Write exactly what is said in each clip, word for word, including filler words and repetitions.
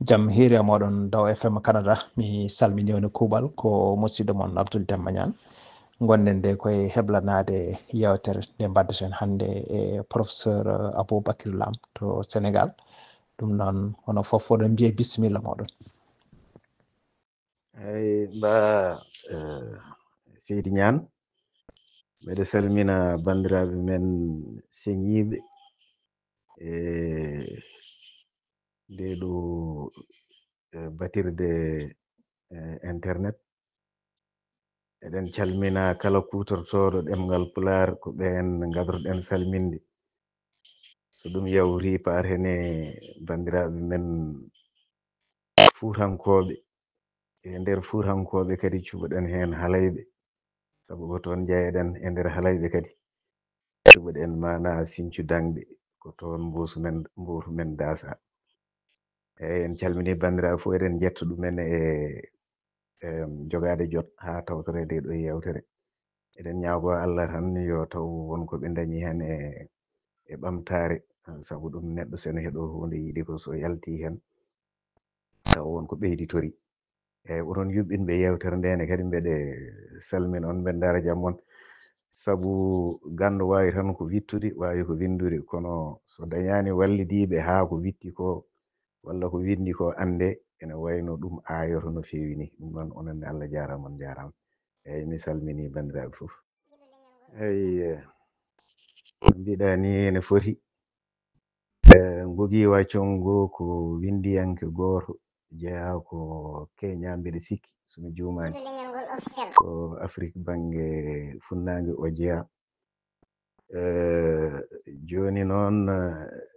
Jam hiiri e mooɗon dow F M Canada. Mi salmini woni kuuɓal ko musidɗo mon Abdoul Demba Niane. Ngonɗen de koye heblanaade yewtere nde mbaddeten hannde e professeur Aboubacry Lam to Sénégal. Ɗum noon, hono fof, oɗon mbiye bisimilla mooɗon. Eyi, mba eh, seydi Niane, mbeɗa salmina banndiraaɓe men seŋiiɓe e nde ɗo eh, batirde eh, internet. Eɗen calmina kala kuutortooɗo ɗemngal Pulaar, ko ɓeen ngadorɗen salminde. So ɗum yawti, paarten e banndiraaɓe men Fuutankooɓe. E nder Fuutankooɓe kadi, cuɓoɗen heen Halayɓe, sabu ko toon njeyeɗen. E nder Halayɓe kadi, cuɓoɗen maanaa Siñcu Daŋɓe, ko toon mbootu men, mbootu men daasaa. Eyi, en calminii banndiraaɓe fof, eɗen njetta ɗumen e em, jogaade jot haa tawtoreede e ɗo yewtere. Eɗen ñaagoo Allah tan yo taw won ko ɓe ndañi heen e e ɓamtaare, sabu ɗum neɗɗo so ene heɗoo huunde yiɗi ko so yaltii heen taw won ko ɓeyditori. Eyi, onon yuɓɓinɓe yewtere nde ne kadi mbeɗe salmina on, mbeɗe ndaara jam mon. Sabu ganndo waawi tan ko wittude, waawi ko winndude, kono so dañaani wallidiiɓe haa ko witti ko walla ko winndi ko annde, ene wayno ɗum aayoto no feewi ni. Ɗum noon, onon ne, Allah jaaraama, on njaaraama. Eyi, mi salminii banndiraaɓe fof. Eyi, eh, no mbiɗa ni ene foti. Eh, Ngugi wa Thiong'o ko winndiyanke gooto, jeyaa ko Kenya, mbeɗa sikki, so mi juumaani. Ko Afrik bannge funnaange o jeyaa. Eh, jooni noon, eh,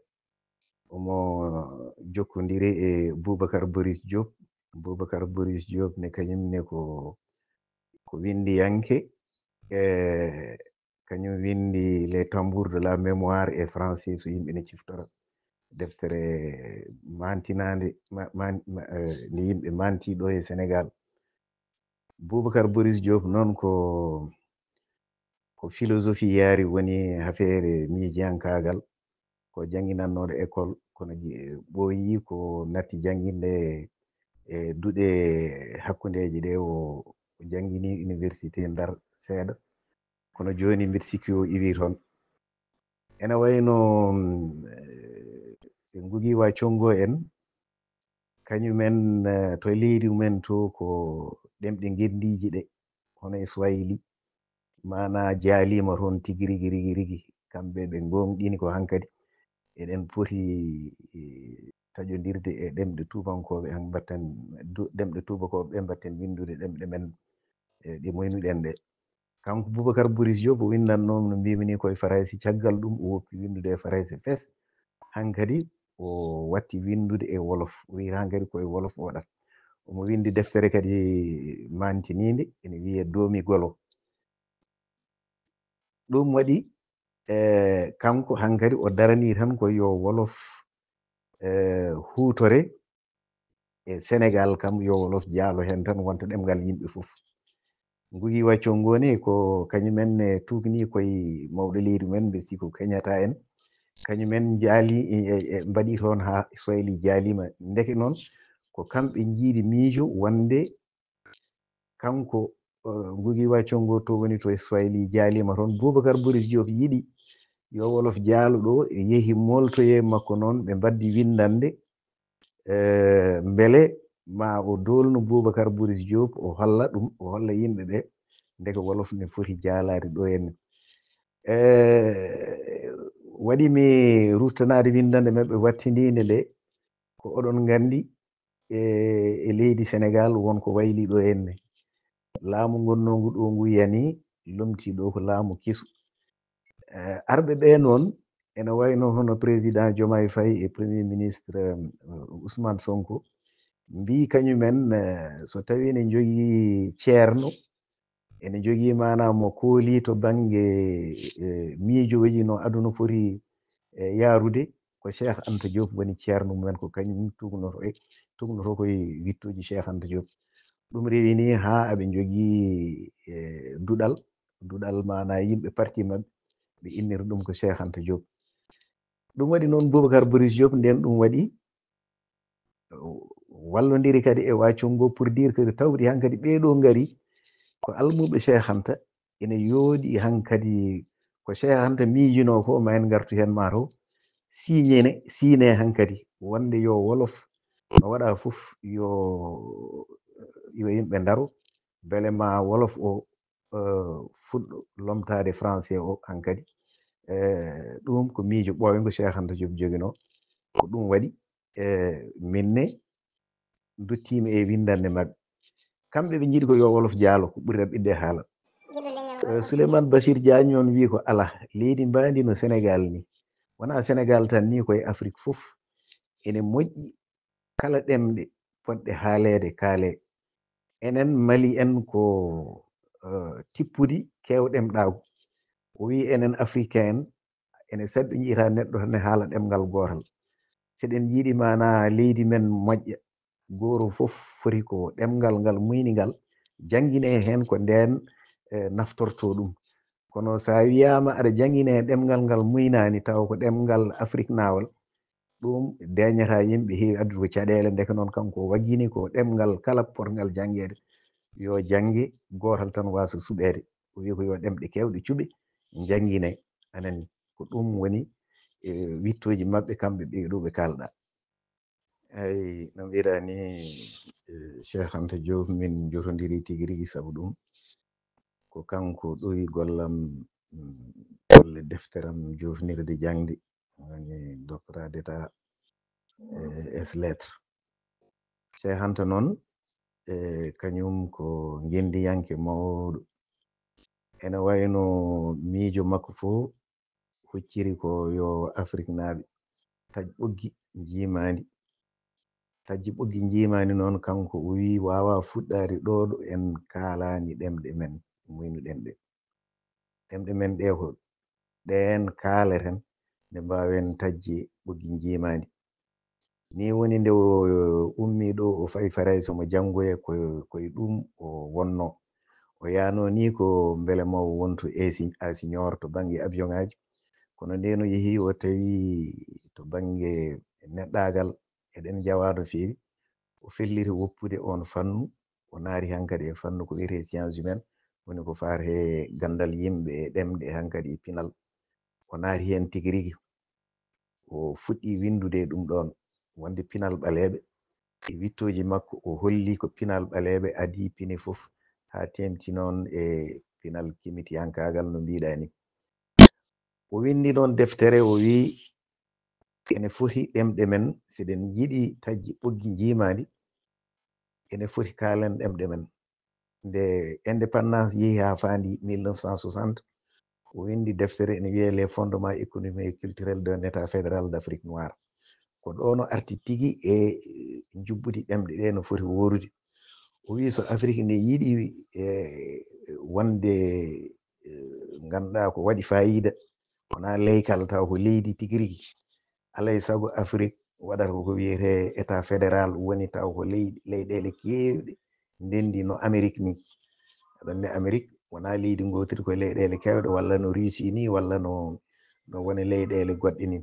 omo jokkondiri e Boubacar Boris Diop. Boubacar Boris Diop ne, kañum ne ko, ko winndiyanke, e kañum winndi Les Tambours de la Mémoire e français, so yimɓe ne ciftora. Deftere maantinaande, ma-, maan-, ma-, eh, nde yimɓe maanti ɗo e Sénégal. Boubacar Boris Diop noon ko, ko philosophie yaari, woni afeere miijiyankaagal. Ko jannginannooɗo école, kono ji-, ɓooyi ko natti jannginde e duɗe hakkundeeje ɗe. O, o janngini université Ndar seeɗa, kono jooni mbiɗa sikki o iwii toon. Ene wayno, mm, eh, Ngugi wa Thiong'o en, kañumen, eh, to leydi mumen to ko ɗemɗe ngenndiiji ɗe, hono e Swahili, maanaa jaaliima toon tigi rigi, rigi, rigi. Kamɓe ɓe ngoongɗini ko hankadi eɗen poti, eh, taƴondirde e ɗemɗe tuubankooɓe, han mbatten du-, ɗemɗe tuubakooɓe ɓe, mbatten winndude ɗemɗe men, eh, ɗe moynuɗen ɗe. Kanko Boubacar Boris Diop, o winndannoo, no mbiimi ni, ko e Farayse. Caggal ɗum, o woppi winndude e Farayse fes. Hankadi o watti winndude e Wolof. O wiyi hankadi ko e Wolof o waɗata. Omo winndi deftere kadi maantiniinde, ene wiyee Doomi Golo. Ɗum waɗi, eh, kanko hankadi o daranii tan ko yo Wolof, eh, huutore e Sénégal kam, yo Wolof jaalo heen tan, wonta ɗemngal yimɓe fof. Ngugi wa Thiong'o ne, ko kañumen ne tuugni koye mawɗo leydi men, mbe si ko Kenyatta en. Kañumen njaali, e, e, e mbaɗi toon haa Swahili jaaliima. Ndeke noon, ko kamɓe njiidi miijo wonde kanko, eh, Ngugi wa Thiong'o to woni to e Swahili jaaliima toon. Boubacar Boris Diop yiɗi yo Wolof jaalo ɗo, e yehi moltoye makko noon, ɓe mbaddi winndannde. Eh, mbele ma o doolno Boubacar Boris Diop, o holla ɗum, o holla yimɓe ɓe, ndeke Wolof ne foti jaalaade ɗo henne. Eh, waɗi mi ruttanaade winndannde maɓɓe wattindiinde nde, ko oɗon nganndi, e, e leydi Sénégal won ko wayli ɗo henne. Laamu ngonnoongu ɗo ngu yani, lomti ɗo ko laamu kesu. Eh, arɓe ɓe noon, ene wayno hono président Diomaye Faye e premier ministre, eh, Ousmane Sonko, mbii kañumen, eh, so tawii ne njogii ceerno, ene jogii maanaa mo koolii to bannge, eh, miijooji no aduna foti, eh, yaarude, ko Cheikh Anta Diop woni ceerno mumen, ko kañum tugnoto e, tugnoto koye wittooji Cheikh Anta Diop. Ɗum rewi ni haa aɓe njogii, eh, duɗal, duɗal maanaa yimɓe parti maɓɓe, ɓe innira ɗum ko Cheikh Anta Diop. Ɗum waɗi noon Boubacar Boris Diop, nden ɗum waɗi, o, wallondiri kadi e waccongo pour dire que tawri hankadi ɓeeɗo ngari ko almuɓe Cheikh Anta, ene yooɗi hankadi ko Cheikh Anta miijino ko ma en ngartu heen ma to siñene siine hankadi wonde yo wolof no waɗa fof yo yo yimɓe ndaro bele ma wolof o eh, fuɗɗo lomtaade français o hankadi. Eh, ɗum ko miijo ɓooyngo Cheikh Anta Diop joginoo. Ko ɗum waɗi eh, min ne duttiimi e winndannde maɓɓe. Kamɓe ɓe njiɗi ko yo wolof jaalo, ko ɓuri raɓɓiɗde e haala. Eh, Souleymane Bachir Diagne on wii ko alaa. Leydi mbaandi no Sénégal ni. Wonaa Sénégal tan ni, ko e Afrique fof. Ene moƴƴi kala ɗemɗe potɗe haaleede kaalee. Enen Mali en ko eh, tippudi keewɗemɗaagu. O wii enen Africain en ene saɗi ɓe njiyata neɗɗo tan ne haala ɗemngal gootal. So eɗen njiɗi maanaa leydi men moƴƴa, gooto fof foti ko ɗemngal ngal muyni ngal, jannginee heen ko ndeen eh, naftortoo ɗum. Kono so a wiyaama aɗa janngina e ɗemngal ngal muynaani tawa ko ɗemngal Afrik naawal, ɗum deeñata yimɓe heewi addude ko caɗeele. Ndeke noon kanko o waggini ko ɗemngal kala potngal janngeede yo jannge gootal tan waasa suɓeede. O wii ko yo ɗemɗe keewɗe cuɓe njannginee. Anani ko ɗum woni eh, wittooji maɓɓe kamɓe ɓe ɗo ɓe kaalɗa. Eyi, no mbiɗa ni eh, Cheikh Anta Diop min jotondiri tigi rigi sabu ɗum ko kanko ɗowi gollam mm, golle defteram jofnirde jangde woni doctorat d'état eh, es lettre. Cheikh Anta noon eh, kañum ko ngendiyanke mawɗo ene wayno miijo makko fof hocciri ko yo Afriknaaɓe taƴ ɓoggi njiimaandi. Taƴji ɓoggi njiimaandi noon, kanko o wii waawaa fuɗɗaade ɗo ɗo en kaalaani ɗemɗe men, muynuɗen ɗe. Ɗemɗe men ɗe ko ɗeen kaaleten nde mbaawen taƴde ɓoggi njiimaandi. Nii woni nde o ummii ɗo o fayi Farayse omo janngoya ko e ɗum o wonnoo. O yahnoo nii ko mbele ma o wontu ingénieur to bannge avion ŋaaji. Kono ndeen o yehii o tawi to bannge neɗɗaagal eɗen njawaa no feewi. O felliti woppude oon fannu, o naati hankadi e fannu ko wiyetee sciences humaines, woni ko faati e ganndal yimɓe e ɗemɗe hankadi e pinal. O naati heen tigi rigi. O fuɗɗii winndude e ɗum ɗoon, wonde pinal ɓaleeɓe. E wiɗtooji makko, o holli ko pinal ɓaleeɓe adii pine fof, haa teeŋti noon e pinal kimitiyankaagal no mbiiɗaa ni. O winndi noon deftere, o wii, ene foti ɗemɗe men, so eɗen njiɗi taƴde ɓoggi njiimaandi, ene foti kaalen ɗemɗe men. Nde indépendance yehi haa faandi mille neuf cent soixante, o winndi deftere ene wiyee Les fondements économiques et culturels d'un État fédéral d'Afrique noire. Ko ɗoon o arti tigi e njuɓɓudi ɗemɗe ɗe no foti woorude. O wii so Afrik ne yiɗi e wonde eh, ngannduɗaa ko waɗi faayiida, wonaa leykal taw ko leydi tigi rigi. Alaa e sago Afrik waɗata ko ko wiyetee État fédéral, woni taw ko leyɗi, leyɗeele keewɗe ndenndi no Amerik ni. Aɗa anndi Amerik wonaa leydi ngootiri, ko leyɗeele keewɗe, walla no Russie ni, walla no, no woni leyɗeele goɗɗe ni.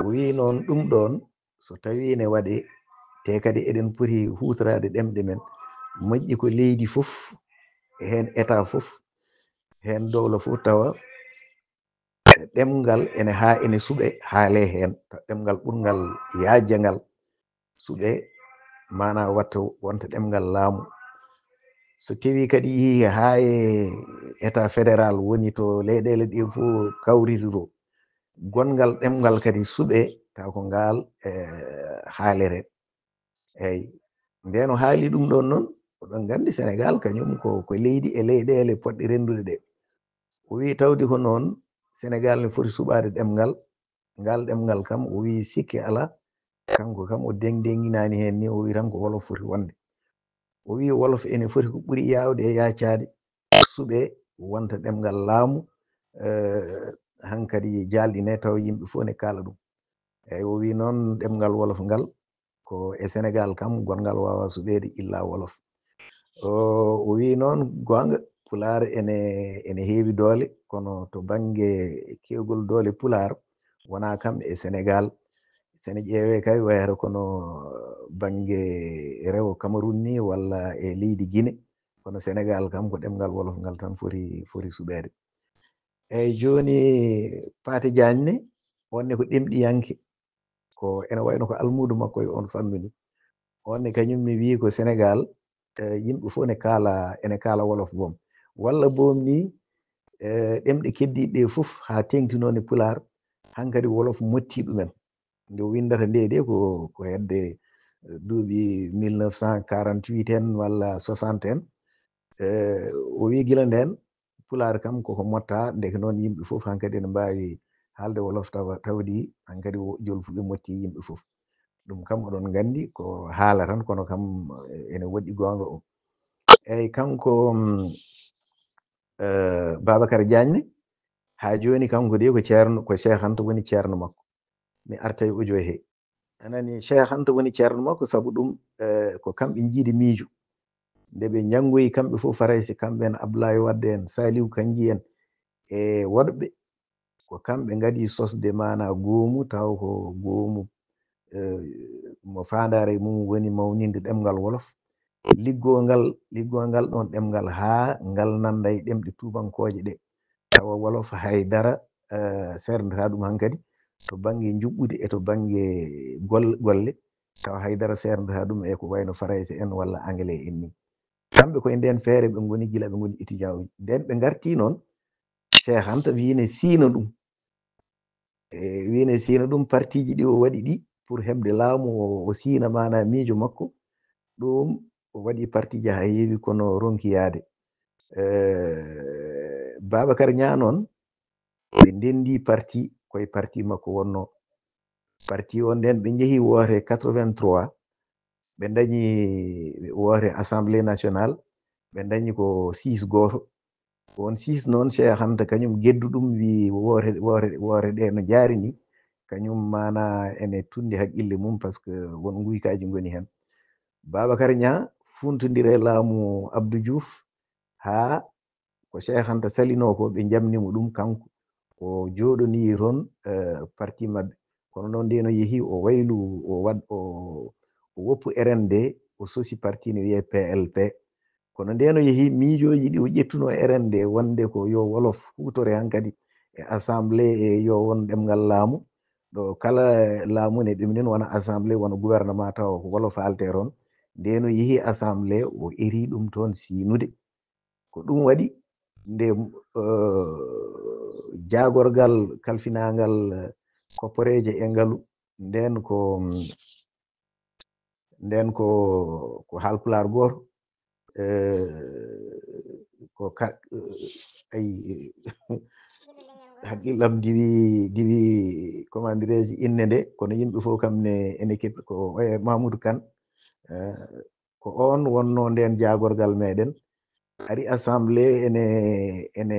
O wii noon ɗum ɗoon, so tawii ne waɗee, te kadi eɗen poti huutoraade ɗemɗe men, moƴƴi ko leydi fof, e heen État fof, heen dowla fof tawa ɗemngal ene haa ene suɓe haalee heen, taw ɗemngal ɓurngal yaajde ngal suɓe maanaa watta wonta ɗemngal laamu. So tewii kadi yehii haa e État fédéral woni to leyɗeele ɗe fof kawriti to, gonngal ɗemngal kadi suɓe taw ko ngaal eh, haalere. Eyi, ndeen o haali ɗum ɗoon noon, oɗon nganndi Senegaal kañum ko, ko leydi e leyɗeele potɗe renndude ɗe. O wii tawde ko noon, Senegaal ne foti suɓaade ɗemngal, ngal ɗemngal kam, o wii sikke alaa, kanko kam o deŋ-deŋinaani heen ni, o wii tan ko wolof foti wonde. O wii wolof ene foti ko ɓuri yaawde e yaacaade, suɓe wonta ɗemngal laamu, eh, hankadi jaalɗine taw yimɓe fof ne kaala ɗum. Eyi, o wii noon ɗemngal wolof ngal, ko e Senegaal kam gonngal waawaa suɓeede illa wolof. O, o wii noon goonga, pulaar ene, ene heewi doole, kono to bannge keewgol doole pulaar, wonaa kam e Senegaal. So ene ƴeewee kay, wayata kono bannge rewo Cameroun ni walla e leydi Guinée, kono Sénégal kam ko ɗemngal wolof ngal tan foti foti suɓeede. Eyyi, jooni Paate Diagne ne, on ne ko ɗemɗiyanke, ko ene wayno ko almuudo makko e on fannu ni. On ne kañum mi wii ko Sénégal, eh, yimɓe fof ne kaala, ene kaala wolof boom. Walla boom ni, eh, ɗemɗe keddiiɗe ɗe fof haa teeŋtinoo ne pulaar, hankadi wolof motti ɗumen. Nde o winndata nde de ko, ko hedde, eh, duuɓi mille neuf cent quarante-huit en walla soixante en. Eh, o wii gila ndeen, pulaar kam koko motta, ndeke noon yimɓe fof hankadi ene mbaawi haalde wolof tawa, tawdi hankadi wo-, jolfuɓe motti yimɓe fof. Ɗum kam oɗon nganndi ko haala tan, kono kam, eh, ene woɗɗi goonga o. Eyyi, kanko, mm, eh, Babacar Diagne ne, haa jooni kanko de ko ceerno, ko Cheikh Anta woni ceerno makko. Mi artay audio he. Anani, Cheikh Anta woni ceerno makko, sabu ɗum, eh, ko kamɓe njiidi miijo. Nde ɓe njanngoyi kamɓe fof Farayse, kamɓe en Abdoulaye Wade en, Saliou Kandji en, e woɗɓe, ko kamɓe ngadi sosde maana goomu, taw ko goomu, eh, mo faandaare mum woni mawninde ɗemngal wolof. Liggoo ngal, liggoo ngal ɗoon ɗemngal haa ngal nannda e ɗemɗe tuubankooje ɗe. Tawa wolof hay dara, eh, seerndataa ɗum hankadi to bannge njuɓɓudi e to bannge gol-, golle. Tawa hay dara seerndataa ɗum e ko wayno Farayse en walla Anglais en ni. Kamɓe koye ndeen feere ɓe ngoni gila ɓe ngoni étudiant uji. Ndeen ɓe ngartii noon, Cheikh Anta wii ne siina ɗum. E, wii ne siina ɗum, partiiji ɗi o waɗi ɗi pour heɓde laamu, o, o siina maana miijo makko. Ɗum o waɗi partiiji haa heewi kono ronki yahde. Eh, Babacar Niang noon, ɓe ndenndi parti, koye parti makko wonnoo. Parti o ndeen ɓe njehi woote quatre-vingt-trois, ɓe ndañi woote Assemblée nationale, ɓe ndañi ko six gooto. On six noon, Cheikh Anta kañum geddu ɗum, wii woote, woote, woote ɗe no jaari ni, kañum maana ene tunndi haqqille mum, par ce que won nguykaaji ngoni heen. Babacar Niang funtondire laamu Abdou Diouf haa ko Cheikh Anta salinoo ko, ɓe njamni mo ɗum kanko. O jooɗonii toon, eh, parti maɓɓe. Kono noon, ndeen o yehi, o waylu, o waɗ-, o, o woppu R N D, o sosi parti no wiyee P L P. Kono ndeen o yehi, miijooji ɗi o ƴettunoo R N D, wonde ko yo wolof huutore hankadi e assemblée, e yo won ɗemngal laamu. Ɗo kala laamu ne ɗuminen wona assemblée, wona gouvernement, tawa ko wolof haaletee toon. Ndeen o yehi assemblée, o eri ɗum toon siinude. Ko ɗum waɗi nde, eh, jaagorgal kalfinaangal, eh, kopporeeje e ngalu, ndeen ko, mm, ndeen ko, ko haalpulaar gooto, eh, ko ka-, eh, ay, hakkillam diwi, diwi, comment dirais-je, innde nde, kono yimɓe fof kam ne ene keɓi ko, eh, Mamoudou Kane, eh, ko oon wonnoo ndeen jaagorgal meɗen. Ari assemblée ene, ene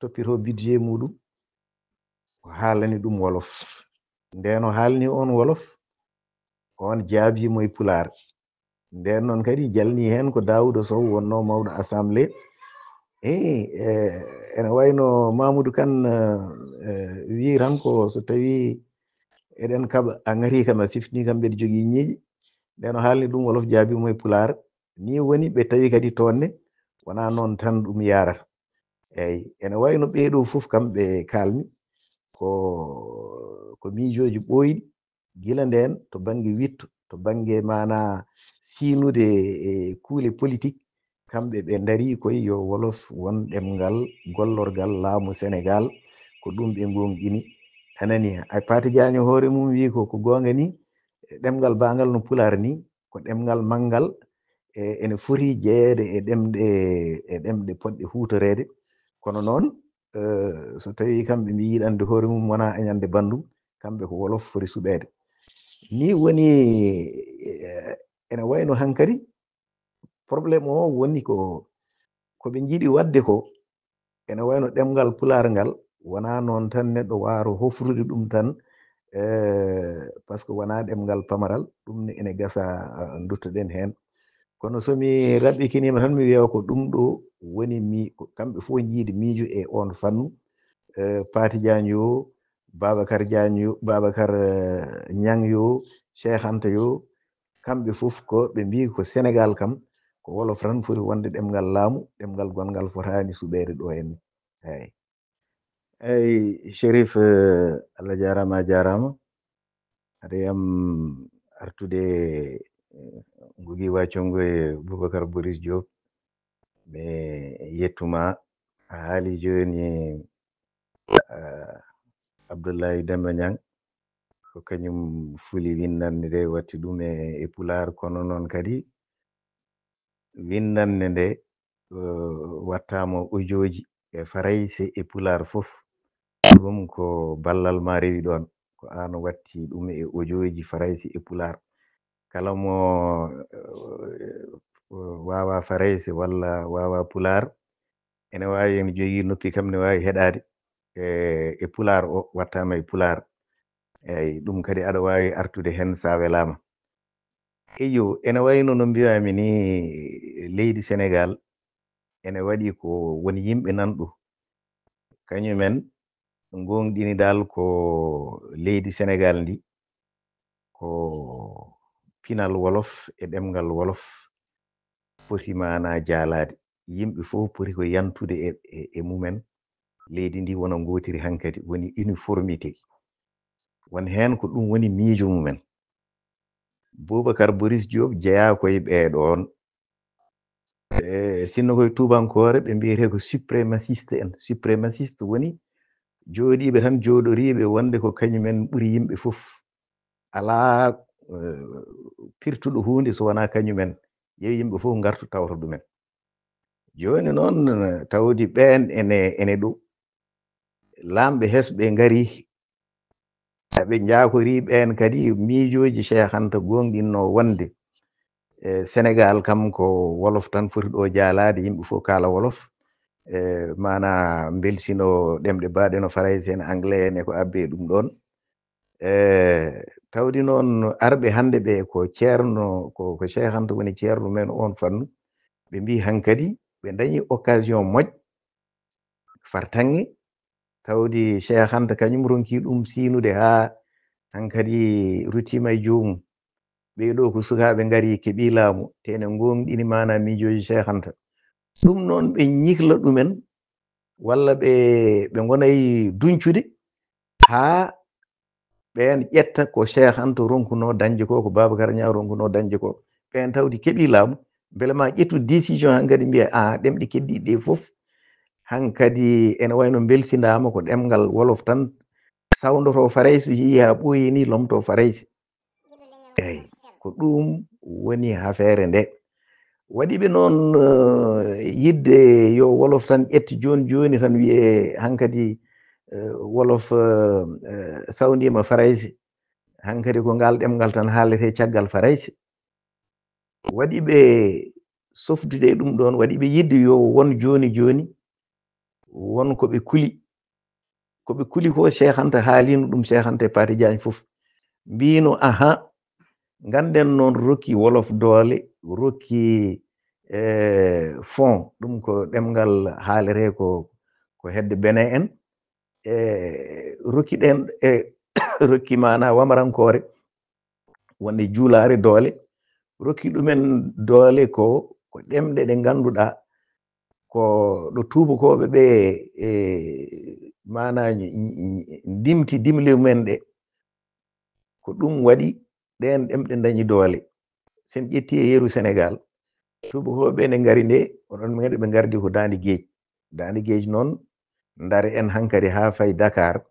toppitoo budget muɗum, o haalani ɗum wolof. Ndeen o haalni oon wolof, oon jaabii mo e pulaar. Ndeen noon kadi jalnii heen ko Daouda Sow wonnoo mawɗo assemblée. Eyi, eh, ene wayno Mamoudou Kane, eh, eh, wii tan ko so tawii eɗen kaɓa, a ŋarii kam, a siftinii kam, mbeɗa jogii ñiiƴe. Ndeen o haalni ɗum wolof, jaabii mo e pulaar. Nii woni ɓe tawi kadi toon ne, wonaa noon tan ɗum yaarata. Eyi, ene wayno ɓee ɗoo fof kam ɓe kaalmi ko, ko miijooji ɓooyɗi, gila ndeen to bannge wiɗto, to bannge maana siinude e kuule politik, kamɓe ɓe ndarii koye yo wolof won ɗemngal gollorgal laamu Senegaal, ko ɗum ɓe ngoongɗini. A nanii, a Paate Jaañ hoore mum wii ko, ko goonga nii, ɗemngal baangal no pulaar nii, ko ɗemngal manngal, e ene foti jeyeede e ɗemɗe, e ɗemɗe potɗe huutoreede. Kono noon, eh, so tawii kamɓe mbi yiɗande hoore mum wonaa añande banndum, kamɓe ko wolof foti suɓeede. Nii woni, eh, ene wayno hankadi, problème o woni ko, ko ɓe njiɗi waɗde ko, ene wayno ɗemngal pulaar ngal, wonaa noon tan neɗɗo waaro hofrude ɗum tan, eh, par ce que wonaa ɗemngal pamaral, ɗum ne ene gasa, ah, nduttoɗen heen. Kono so mi raɓɓikiniima tan, mi wiya ko ɗum ɗo woni mi-, ko kamɓe fof njiidi miijo e oon fannu, eh, Paate Jaañ yo, Babacar Jaañ yo, Babacar, eh, Ñaŋ yo, Cheikh Anta yo, kamɓe fof ko ɓe mbii ko Sénégal kam ko wolof tan foti wonde ɗemngal laamu, ɗemngal gonngal fotaani suɓeede ɗo en. Eeyi. Eeyi, Chérif, eh, Allah jaaraama, a jaaraama. Hade yam artude, eh, Ngugi wa Thiong'o e Boubacar Boris Diop. Mi yettuma. A haali jooni, eh, Abdoulaye Demba Niang, ko kañum fuli winndannde nde, watti ɗum e, e Pulaar, kono noon kadi winndannde nde, eh, wattaama ojooji e Farayse e Pulaar fof. Ɗum ko ballal ma rewi ɗoon. Ko aan watti ɗum e ojooji Farayse e Pulaar. Kala mo, eh, waawa Farayse walla waawa Pulaar, ene waawi, ene jogii noppi kam, ne waawi heɗaade e, e Pulaar o, wattaama e Pulaar. Eeyi, ɗum kadi aɗa waawi artude heen so a welaama. Eyyo, ene wayno no mbiyaami ni, leydi Senegaal ene waɗi ko won yimɓe nanɗo. Kañumen ngoongɗini dal ko leydi Senegaal ndi, ko pinal wolof e ɗemngal wolof foti maanaa jaalaade. Yimɓe fof poti ko yantude e, e, e mumen. Leydi ndi wona ngootiri hankadi, woni uniformité. Won heen ko ɗum woni miijo mumen. Boubacar Boris Diop jeyaa koye ɓee ɗoon. E, sinno koye tuubankoore, ɓe mbiyetee ko suprémaciste en. Suprémaciste woni jooɗiiɓe tan, jooɗoriiɓe wonde ko kañumen ɓuri yimɓe fof. Alaa, eh, pirtuɗo huunde so wonaa kañumen. Yo yimɓe fof ngartu tawta ɗumen. Jooni noon, tawdi ɓeen ene, ene ɗo. Laamɓe hesɓe ngari, ɓe njaakorii ɓeen kadi miijooji Cheikh Anta goongɗinno wonde, e, Senegaal kam ko wolof tan foti ɗo jaalaade, yimɓe fof kaala wolof. E, maanaa mbelsinoo ɗemɗe baaɗe no Farayse en, Anglais en e ko abbe e ɗum ɗoon. E, tawdi noon arɓe hannde ɓe ko ceerno, ko, ko Cheikh Anta woni ceerno men oon fannu. Ɓe mbii hankadi ɓe dañi occasion moƴƴo, fartaŋŋe, tawdi Cheikh Anta kañum ronki ɗum siinude haa hankadi ruttiima e joomum. Ɓee ɗoo ko sukaaɓe ngari keɓii laamu, te ene ngoongɗini maanaa miijooji Cheikh Anta. Ɗum noon ɓe ñikla ɗumen, walla ɓe, ɓe ngonay duñcude haa ɓeen ƴetta ko Cheikh Anta ronkunoo dañde ko, ko Babacar Niang ronkunoo dañde ko. Ɓeen tawdi keɓii laamu, mbele ma ƴettu décision hankadi mbiya, a, ɗemɗe keddiiɗe ɗe fof hankadi ene wayno mbelsindaama ko ɗemngal wolof tan, sawndotoo Farayse, so yehii haa ɓooyi ni lomtoo Farayse. Eeyi, ko ɗum woni afeere nde. Waɗi ɓe noon, eh, yiɗde yo wolof tan ƴetti jooni jooni tan wiyee hankadi, eh, wolof, eh, eh, sawndiima Farayse. Hankadi ko ngaal ɗemngal tan haaletee caggal Farayse. Waɗi ɓe softude e ɗum ɗoon, waɗi ɓe yiɗde yo won jooni jooni, won ko ɓe kuli. Ko ɓe kuli ko Cheikh Anta haalino ɗum, Cheikh Anta e Pathé Diagne fof. Mbino, aha, ngannden noon rokki wolof doole, rokki, eh, fond, ɗum ko ɗemngal haaletee ko, ko hedde Benin en. E rokki ɗen, e rokki maanaa wamarankoore, wonde juulaare doole, rokki ɗumen doole ko, ko ɗemɗe ɗe ngannduɗaa ko ɗo tuubakooɓe ɓe, e maanaa ñi-, ñi-, ñi-, ndimti dimle mumen ɗe. Ko ɗum waɗi ɗeen ɗemɗe dañi doole. Sen ƴetti e yeru Senegaal, tuubakooɓe ɓe nde ngari nde, oɗon meeɗa ɓe ngardi ko Daande Geej. Daande Geej noon, ndare en hankadi haa fay Dakar,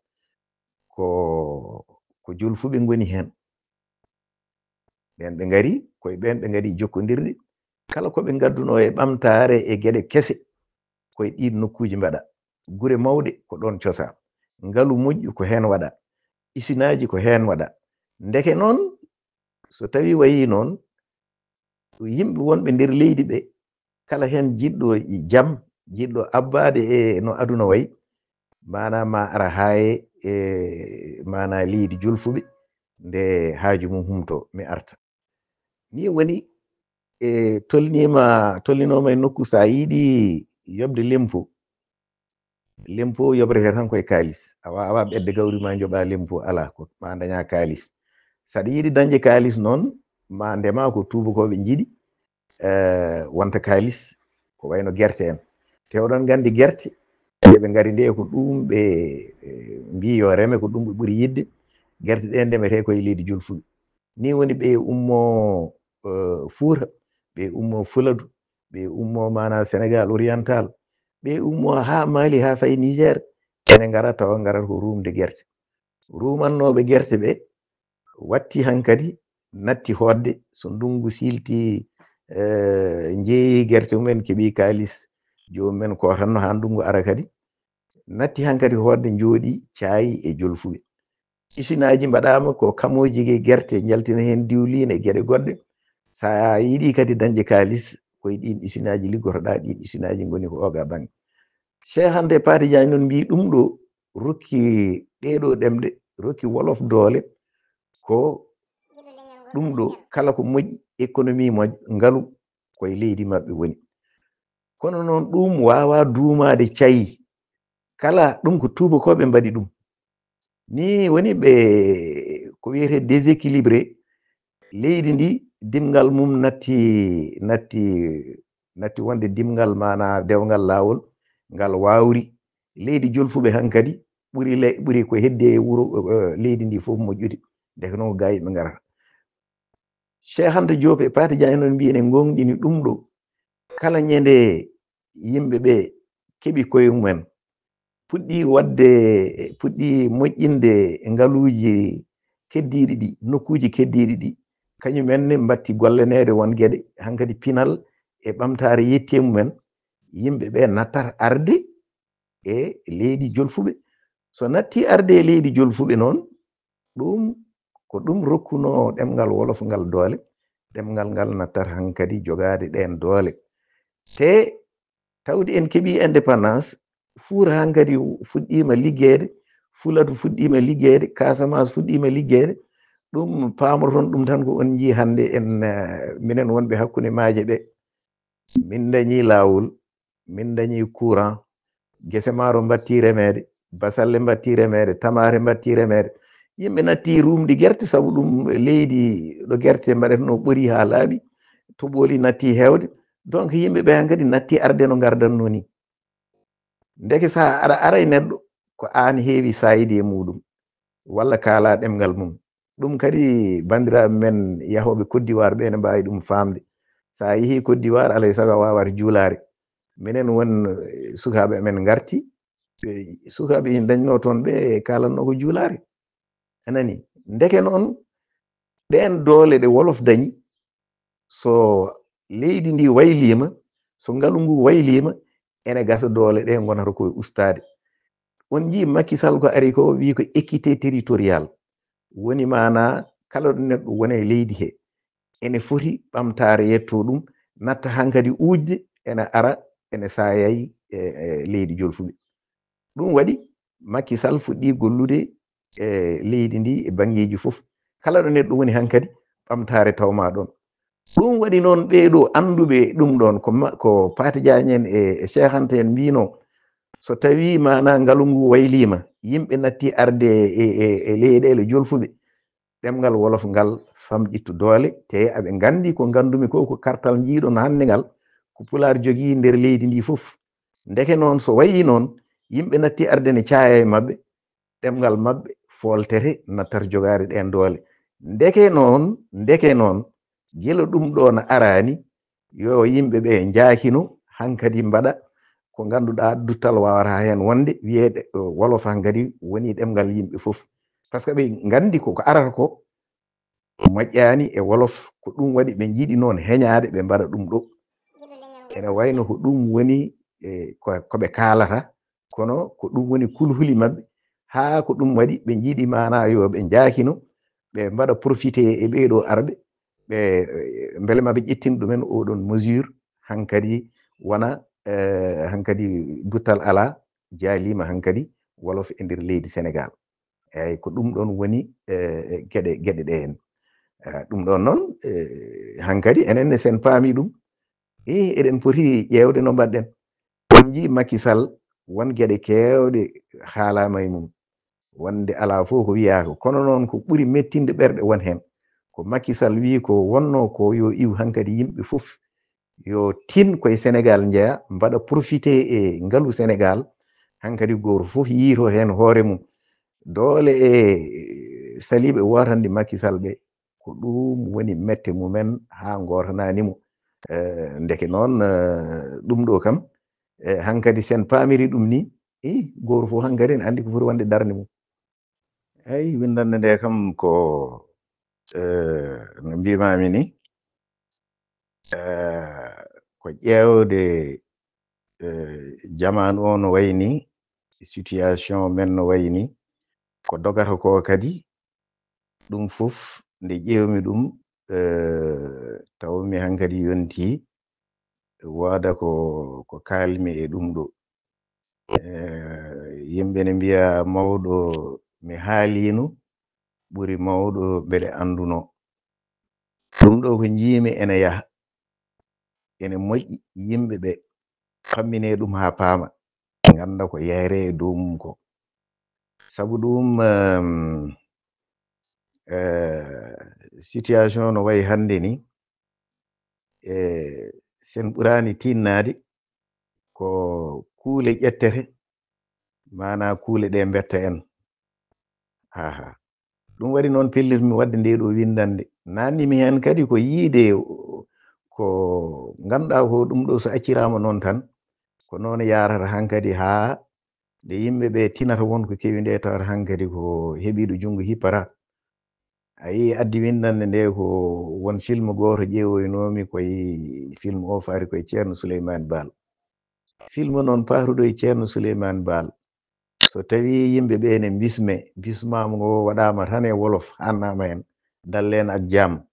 ko, ko julfuɓe ngoni heen. Ɓeen ɓe ngari, koye ɓeen ɓe ngari jokkondirde. Kala ko ɓe ngadduno e ɓamtaare e geɗe kese, koye ɗiin nokkuuji mbaɗa. Gure mawɗe ko ɗoon cosaan. Ngalu moƴƴu ko heen waɗa. Isinaaji ko heen waɗa. Ndeke noon, so tawii wayii noon, yimɓe wonɓe nder leydi ɓe, kala heen jiɗɗo jam, jiɗɗo abbaade e no aduna wayi, maanaa ma ara haa e, e maanaa leydi julfuɓe, nde haaju mum humto, mi arta. Nii woni, e tolniima, tolninooma e nokku, so a yiɗi yoɓde lempo, lempo yoɓrete tan koye kaalis. A waawaa ɓetde gawri ma njoɓaa lempo, alaa, ko ma dañaa kaalis. So aɗa yiɗi dañde kaalis noon, ma ndema ko tuubakooɓe njiɗi, eh, wonta kaalis, ko wayno gerte en. Te oɗon nganndi gerte, nde ɓe ngari nde ko ɗum ɓe, eh, mbii yo reme, ko ɗum ɓe ɓuri yiɗde. Gerte ɗe ndemetee ko e leydi Julfuɓe. Ni woni ɓe ummo, eh, Fuuta, ɓe ummo Fuladu, ɓe ummo maana Sénégal oriental, ɓe ummo haa Mali, haa fayi Niger, ene ngara tawa ngarata ko ruumde gerte. Ruumannooɓe gerte ɓe watti hankadi, natti hootde, so ndunngu silti, eh, njeeyi gerte mumen, keɓi kaalis, joomum en ko tan no haa ndunngu ara kadi. Natti hankadi hootde, njooɗi, caayi e Julfuɓe. Isinaaji mbaɗaama ko kamooji e gerte, njaltina heen diwliin e geɗe goɗɗe. So a yiɗi kadi dañde kaalis, ko e ɗiin isinaaji liggotoɗaa, ɗiin isinaaji ngoni ko oga baŋnge. Cheikh Anta e Paate Jaañ noon mbii ɗum ɗo rokki ɗee ɗoo ɗemɗe, rokki wolof doole, ko ɗum ɗo kala ko moƴƴi, économie moƴƴo, ngalu, ko e leydi maɓɓe woni. Kono noon ɗum waawaa duumaade cayi. Kala ɗum ko tuubakooɓe mbaɗi ɗum. Ni woni ɓe ko wiyetee déséquilibré. Leydi ndi dimngal mum natti, natti, natti wonde dimngal maana dewngal laawol ngal waawri. Leydi Julfuɓe hankadi ɓuri le-, ɓuri ko heddi e wuro, eh, leydi ndi fof moƴƴude. Ndeke noon ko gaa yimɓe ngarata. Cheikh Anta Diop e Paate Jaañ noon mbiyen e ngoongɗini ɗum ɗo. Kala ñande yimɓe ɓe keɓi koye mumen, puɗɗi waɗde, puɗɗi moƴƴinde e ngaluuji keddiiɗi ɗi, nokkuuji keddiiɗi ɗi, kañum en ne mbatti golleneede won geɗe, hankadi pinal e ɓamtaare yetti e mumen, yimɓe ɓe nattat arde e leydi Julfuɓe. So natti arde e leydi Julfuɓe noon, ɗum ko ɗum rokkunoo ɗemngal wolof ngal doole, ɗemngal ngal nattat hankadi jogaade ɗeen doole. Te tawde en keɓii indépendance, Fuuta hankadi fuɗɗiima liggeede, Fuladu fuɗɗiima liggeede, Casamance fuɗɗiima liggeede. Ɗum paamroton ɗum tan ko on njii hannde en, eh, minen wonɓe hakkunde maaje ɓe. Min ndañii laawol, min ndañii courant, gese maaro mbattii remeede, basalle mbattii remeede, tamaate mbattii remeede. Yimɓe nattii ruumde gerte sabu ɗum leydi ɗo gerte mbaɗetnoo ɓorii haa laaɓi, toɓooli nattii heewde. Donc yimɓe ɓe hankadi nattii arde no ngardatnoo nii. Ndeke so aɗa ara e neɗɗo, ko aan heewi saayde e muuɗum, walla kaalaa ɗemngal mum. Ɗum kadi banndiraaɓe men yahooɓe Côte d'Ivoire ɓe ene mbaawi ɗum faamde. So a yehii Côte d'Ivoire, alaa e sago a waawata juulaare. Minen won, eh, sukaaɓe amen ngarti, eh, sukaaɓe ina dañnoo toon ɓe kaalannoo ko juulaare. A nanii? Ndeke noon, ɗeen doole ɗe wolof dañi, so leydi ndi wayliima, so ngalu ngu wayliima, ene gasa doole ɗe ngonata koye ustaade. On njii Macky Sall ko ari ko, o wii ko équité territoriale. Woni maanaa kala ɗo neɗɗo woni e leydi he, ene foti ɓamtaare yettoo ɗum, natta hankadi uujde, ene ara, ene saayay e, e leydi Julfuɓe. Ɗum waɗi Macky Sall fuɗɗii gollude e leydi ndi e banngeeji fof. Kala ɗo neɗɗo woni hankadi, ɓamtaare tawmaa ɗoon. Ɗum waɗi noon ɓee ɗoo annduɓe ɗum ɗoon, ko ma-, ko Paate Jaañ en e, e Cheikh Anta en mbiinoo, so tawii maanaa ngalu ngu wayliima, yimɓe natti arde e, e, e leyɗeele Julfuɓe, ɗemngal wolof ngal famɗitto doole, te aɓe nganndi ko nganndumi ko, ko kartal njiiɗon hannde ngal, ko Pulaar jogii nder leydi ndi fof. Ndeke noon, so wayii noon, yimɓe natti arde ne caaya e maɓɓe, ɗemngal maɓɓe fooltete, nattat jogaade ɗeen doole. Ndeke noon, ndeke noon, gila ɗum ɗo na araani, yo yimɓe ɓe njaakino, hankadi mbaɗa ko ngannduɗaa duttal waawata heen wonde, wiyeede, eh, wolof hankadi woni ɗemngal yimɓe fof. Par ce que ɓe nganndi ko, ko arata ko moƴƴaani e wolof, ko ɗum waɗi ɓe njiɗi noon heñaade, ɓe mbaɗa ɗum ɗo. Ene wayno ko ɗum woni, eh, ko, ko ɓe kaalata, kono ko ɗum woni kulhuli maɓɓe. Haa ko ɗum waɗi ɓe njiɗi maanaa yo ɓe njaakino, ɓe mbaɗa profité e ɓee ɗoo arɓe, ɓe, eh, mbele ma ɓe ƴettin ɗumen oo ɗoon mesure, hankadi wona, eh, hankadi duttal alaa, jaaliima hankadi wolof e nder leydi Sénégal. Eeyi, ko ɗum ɗoon woni, eh, geɗe, geɗe ɗe en. Eh, ɗum ɗoon noon, eh, hankadi enen ne sen paami ɗum. Eh, eɗen poti ƴeewde no mbaɗɗen. On njii Macky Sall, won geɗe keewɗe haalaama e mum. wonde alaa fof ko wiyaaka. Kono noon ko ɓuri mettinde ɓerɗe won heen. Ko Macky Sall wii ko wonnoo ko yo iw hankadi yimɓe fof yo tin koye Senegaal njeya, mbaɗa profité e ngalu Senegaal, hankadi gooto fof yiito heen hoore mum. Doole e saliiɓe wootande Macky Sall ɓe, ko ɗum woni mette mumen haa ngootanaani mo. Eh, ndeke noon, eh, ɗum ɗo kam, eh, hankadi sen paamiri ɗum ni, i, gooto fof hankadi ne anndi ko foti wonde darnde mum. Eyi, winndannde nde kam ko, eh, no mbiimaami ni, eh, ko ƴeewde, eh, jamaanu o no wayi ni, situation men no wayi ni, ko dogata ko kadi, ɗum fof nde ƴeewmi ɗum, eh, tawmi hankadi yonti, wooda ko, ko kaalmi e ɗum ɗo. Eh, yimɓe ne mbiya mawɗo mi haalino ɓuri mawɗo mbeɗe annduno. Ɗum ɗo ko njiimi ene yaha, ene moƴƴi yimɓe ɓe pammine ɗum haa paama, ngannda ko yeyre e dow mum ko. Sabu ɗum, em, eh, situation no wayi hannde ni, e sen ɓuraani tinnaade ko kuule ƴettete, maanaa kuule ɗe mbetta en. Aha. Ɗum waɗi noon pellitmi waɗde nde ɗo winndannde. Naannimi heen kadi ko yiide ko ngannduɗaa ko ɗum ɗo so acciraama noon tan, ko noon yaarata hankadi haa nde yimɓe ɓe tinata won ko kewi nde tawata hankadi ko heɓiiɗo junngo hippata. A yii addi winndannde nde ko won film gooto ƴeewoynoomi koye film o faari koye Ceerno Souleymane Baal. Film noon paatuɗo e Ceerno Souleymane Baal. So tawii yimɓe ɓe ne mbisme, bismaama ngo waɗaama tan e wolof, haannaama heen, dalleen ak jam.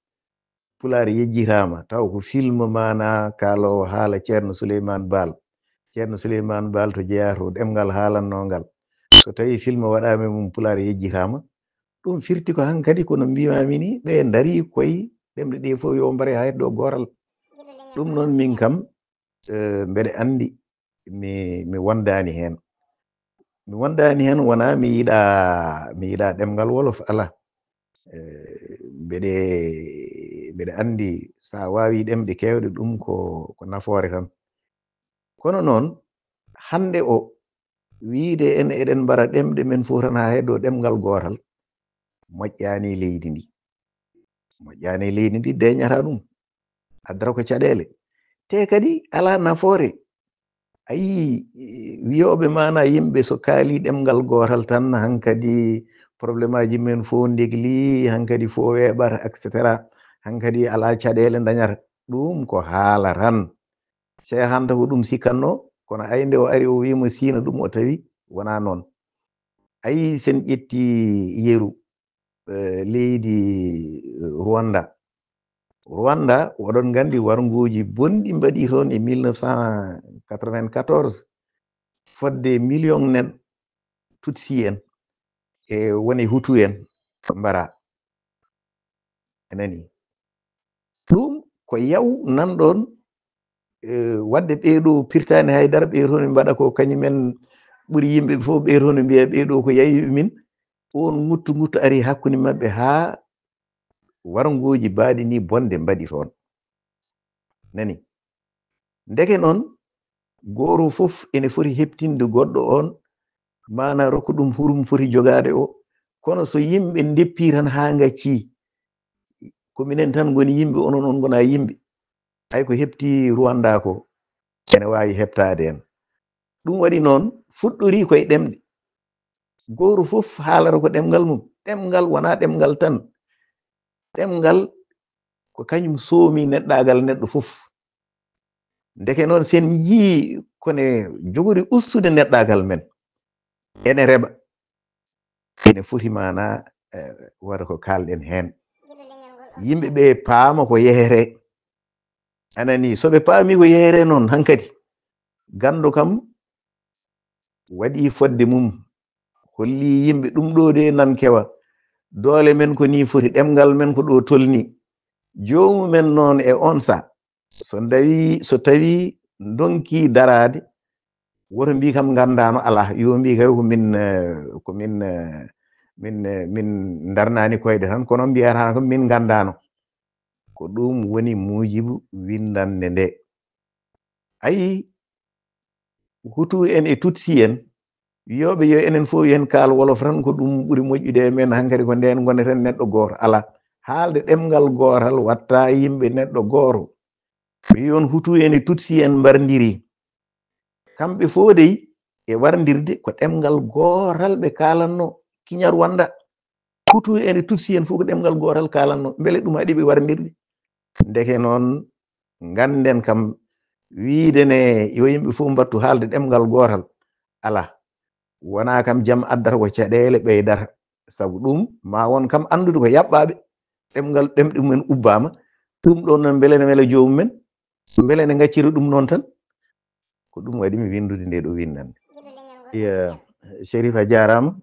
Pulaar yejjitaama, taw ko film maanaa kaaloowo haala Ceerno Souleymane Baal. Ceerno Souleymane Baal to jeyaa to ɗemngal haalannoo ngal. So tawii film waɗaama e mum Pulaar yejjitaama, ɗum firti ko hankadi kono mbiimaami ni, ɓe ndarii koye ɗemɗe ɗe fof yo mbare haa heddo gooral. Ɗum noon min kam, eh, mbeɗe anndi mi, mi wondaani heen. Mi wondaani heen wonaa mi yiɗaa, mi yiɗaa ɗemngal wolof, alaa. Eh, mbeɗe, mbeɗe anndi so a waawii ɗemɗe keewɗe, ɗum ko, ko nafoore tan. Kono noon, hannde o, wiyde en eɗen mbara ɗemɗe men fof tan haa heddo ɗemngal gootal, moƴƴaani leydi ndi. Moƴƴaani leydi ndi, deeñata ɗum. Addata ko caɗeele. Te kadi alaa nafoore. A yii, wiyooɓe maanaa yimɓe so kaalii ɗemngal gootal tan, hankadi problémeaaji men fof ndegli, hankadi fof weeɓata, et cetera. Hankadi alaa caɗeele ndañata. Ɗum ko haala tan. Cheikh Anta ko ɗum sikkatnoo, kono ay nde o ari o wiima Siina ɗum o tawi wonaa noon. A yii sen ƴetti yeru, eh, leydi, eh, Rwanda. Rwanda, oɗon nganndi warnguuji bonɗi mbaɗi toon e mille neuf cent quatre-vingt-quatorze, fodde million nen Tutsi en e woni Hutu en mbara. A nanii? Ɗum ko yaw nanɗon, eh, waɗde ɓee ɗo pirtaani haydara, ɓee toon ɓe mbaɗa ko kañumen ɓuri yimɓe fof, ɓee toon ɓe mbiya ɓee ɗo ko yawiiɓe min. Oon nguttu nguttu ari hakkunde maɓɓe haa warngooji baaɗi ni bonde mbaɗi toon. Nani? Ndeke noon, gooto fof ene foti heɓtinde goɗɗo on, maanaa rokka ɗum hurum foti jogaade o. Kono so yimɓe ndeppii tan haa ngaccii, ko minen tan ngoni yimɓe, onon on ngonaa yimɓe. Hay ko heɓti Rwanda ko, ene waawi heɓtaade en. Ɗum waɗi noon, fuɗɗorii koye ɗemɗe. Gooto fof haalata ko ɗemngal mum. Ɗemngal wonaa ɗemngal tan. Ɗemngal ko kañum soomi neɗɗaagal neɗɗo fof. Ndeke noon, sen njii kone jogori ustude neɗɗaagal men, ene reɓa, ene foti maanaa, eh, wata ko kaalɗen heen. Yimɓe ɓe paama ko yehere. A nanii, so ɓe paami ko yehere noon, hankadi, ganndo kam waɗi fodde mum, holli yimɓe ɗum ɗo de nan kewa. Doole men ko nii foti, ɗemngal men ko ɗo tolni. Joomumen noon e on sa, so ndawi, so tawi ndonki daraade, Woto mbi kam nganndaano alaa, yo mbi kay ko min, eh, ko min, eh, min, eh, min ndarnaani koyɗe tan, kono mbiyata ko min nganndaano. Ko ɗum woni muujibu winndannde nde. Ayi, Hutu en e Tutsi en, wiyooɓe yo enen fof yo en kaal wolof tan, ko ɗum ɓuri moƴƴude e men, hankadi ko ndeen ngoneten neɗɗo gooto. Alaa, haalde ɗemngal gootal watta yimɓe neɗɗo gooto. Ɓe yon Hutu en e Tutsi en mbarndiri. Kamɓe fof dey e warndirde ko ɗemngal gootal ɓe kaalanno, Kinyarwanda. Hutu en e Tutsi en fof ko ɗemngal gootal kaalanno. Mbele ɗum haɗi ɓe warndirde? Ndeke noon, ngannden kam, wiide ne yo yimɓe fof mbattu haalde ɗemngal gootal, alaa. Wonaa kam jam addata, ko caɗeele ɓeydata. Sabu ɗum, ma won kam anndude ko yaɓɓaaɓe. Ɗemngal, ɗemɗe mumen ubbaama. Ɗum ɗoon noon, mbele ne wela joomum en? Mbele ne ngaccira ɗum noon tan? Ko ɗum waɗi mi winndude nde ɗo winndannde. Iya, Cherif, a jaaraama.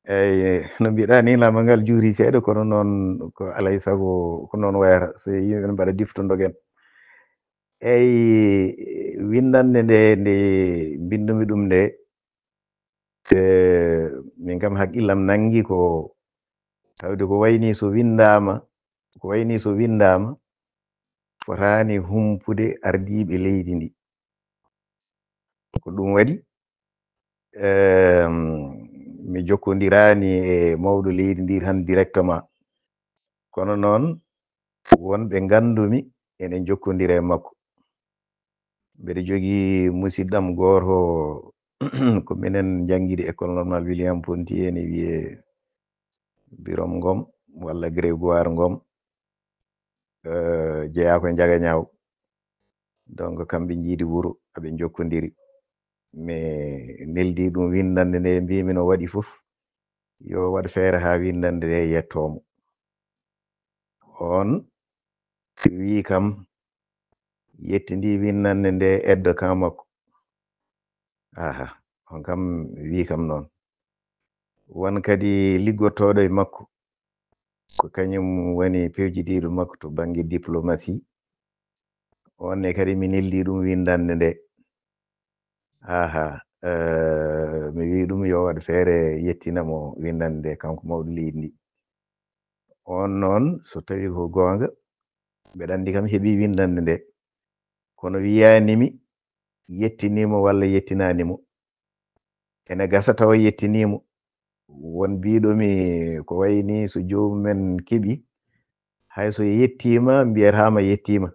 Eyi, no mbiɗa ni, laamal ngal juuri seeɗa, kono noon ko alay sago ko noon wayata. So yimɓe mbaɗa difto ndogen. Eyi, winndannde nde, nde mbinndumi ɗum nde, eh, min kam haqqillam nanngi ko tawde ko wayni so winndaama, ko wayni so winndaama, fotaani humpude ardiiɓe leydi ndi. Ko ɗum waɗi, em, mi jokkondiraani e mawɗo leydi ndi tan directement. Kono noon, wonɓe nganndumi ene njokkondira e makko. Mbeɗa jogii musidɗam gooto, ko minen njanngidi école normal William Ponty, ene wiyee Birom Ngom walla Grégoire Ngom, eh, jeyaa ko Njagañaaw. Donc, kamɓe njiidi wuro, aɓe njokkondiri. Mi neldi ɗum winndannde nde, mbimi no waɗi fof, yo waɗ feere haa winndannde nde yettoo mo. Oon wii kam, yettindi winndannde nde aide de camp makko. Aha, on kam wii kam noon. Won kadi liggotooɗo e makko, ko kañum woni pewjidiiɗo makko to bannge diplomatie. On ne kadi mi neldi ɗum winndannde nde. Aha, eh, mi wii ɗum yo waɗ feere yettina mo winndannde nde, kanko mawɗo leydi ndi. On noon, so tawi ko goonga, mbeɗa anndi kam heɓi winndannde nde. Kono wiyaani mi yettinii mo walla yettinaani mo. Ene gasa tawa yettinii mo. Won biiɗo mi ko wayi ni so joomum en keɓi, hay so yettiima, mbiyataama yettiima.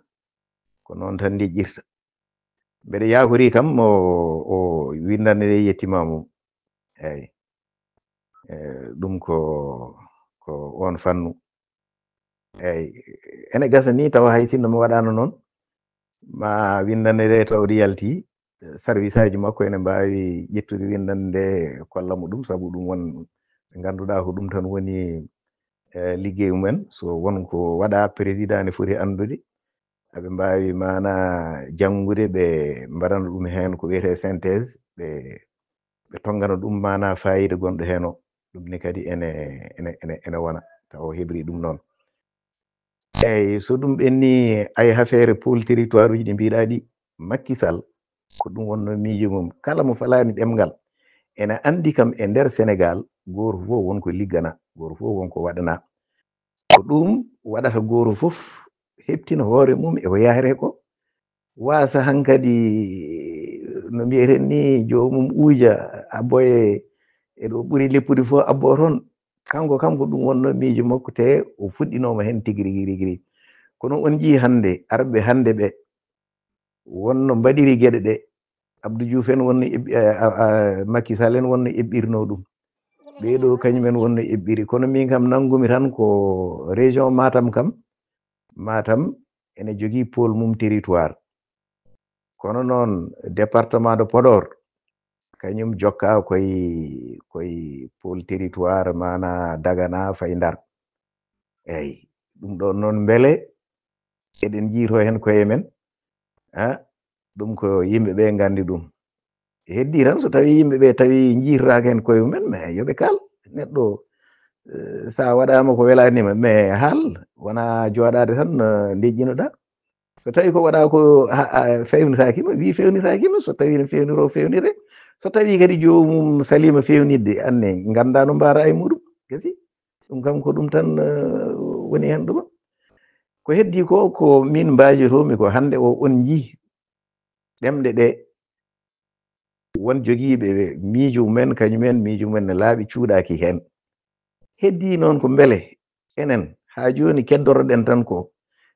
Ko noon tan ndeƴƴirta. Mbeɗa yaakori kam o, o winndannde nde yettiima mum. Eeyi. Eh, ɗum ko, ko oon fannu. Eeyi. Ene gasa ni tawa hay sinno mi waɗaano noon, ma winndannde nde tawde yalti, service aji makko ene mbaawi ƴettude winndannde nde kolla mo ɗum, sabu ɗum won ɓe ngannduɗaa ko ɗum tan woni, eh, liggey mumen. So won ko waɗa, président ne foti anndude. Aɓe mbaawi maana janngude, ɓe mbaɗana ɗum heen ko wiyetee synthèse, ɓe, ɓe tonngana ɗum maana faayiida gonɗo heen o. Ɗum ne kadi ene, ene, ene, ene wona, tawa o heɓri ɗum noon. Eeyi, so ɗum ɓenni, ay hafeere pôle territoire uji ɗi mbiɗa ɗi, Macky Sall, ko ɗum wonno miijo mum. Kala mo falaani ɗemngal, ene anndi kam e nder Sénégal, gooto fof won ko liggana, gooto fof won ko waɗana. Ko ɗum waɗata gooto fof heɓtina hoore mum e ko yahre ko. Waasa hankadi, no mbiyeten ni, joomum uuja, abboye e ɗo ɓuri leppude fof, abbo toon. Kanko kam ko ɗum wonno miijo makko, te o fuɗɗinooma heen tigi rigi, rigi, rigi. Kono on njii hannde, arɓe hannde ɓe, wonno mbaɗiri geɗe ɗe. Abdou Diouf en wonno eɓ-, a, a, a, Macky Sall en wonno eɓɓirnoo ɗum. Ɓee ɗo kañum en wonno eɓɓiri. Kono min kam nanngumi tan ko région Matam kam, Matam ene jogii pôle mum territoire. Kono noon département de Podor, kañum jokka koye, koye pôle territoire, maana Dagana fayi Ndar. Eeyi, ɗum ɗoon noon mbele eɗen njiytoo heen koye men? A, ɗum ko yimɓe ɓe nganndi ɗum. Heddii tan so tawii yimɓe ɓe tawi njiytotaake heen koye mumen, mais yo ɓe kaal. Neɗɗo, eh, so a waɗaama ko welaani ma, mais haal, wonaa jooɗaade tan, eh, ndeƴƴinoɗaa. So tawi ko waɗa ko fewnitaaki ma, wi fewnitaaki ma. So tawi no fewniro fewnire, so tawi kadi joomum salima fewnidde, anne ngannda no mbaara e muɗum. Gasi. Ɗum kam ko ɗum tan woni hen ɗuma. Ko heddi ko, ko min mbajotomi ko hannde o on jii ɗemɗe ɗe won jogiiɓe miijo mumen, kañumen miijo mumen ne laaɓi, cuuɗaaki heen. Heddii noon ko mbele enen haa jooni keddoroɗen tan ko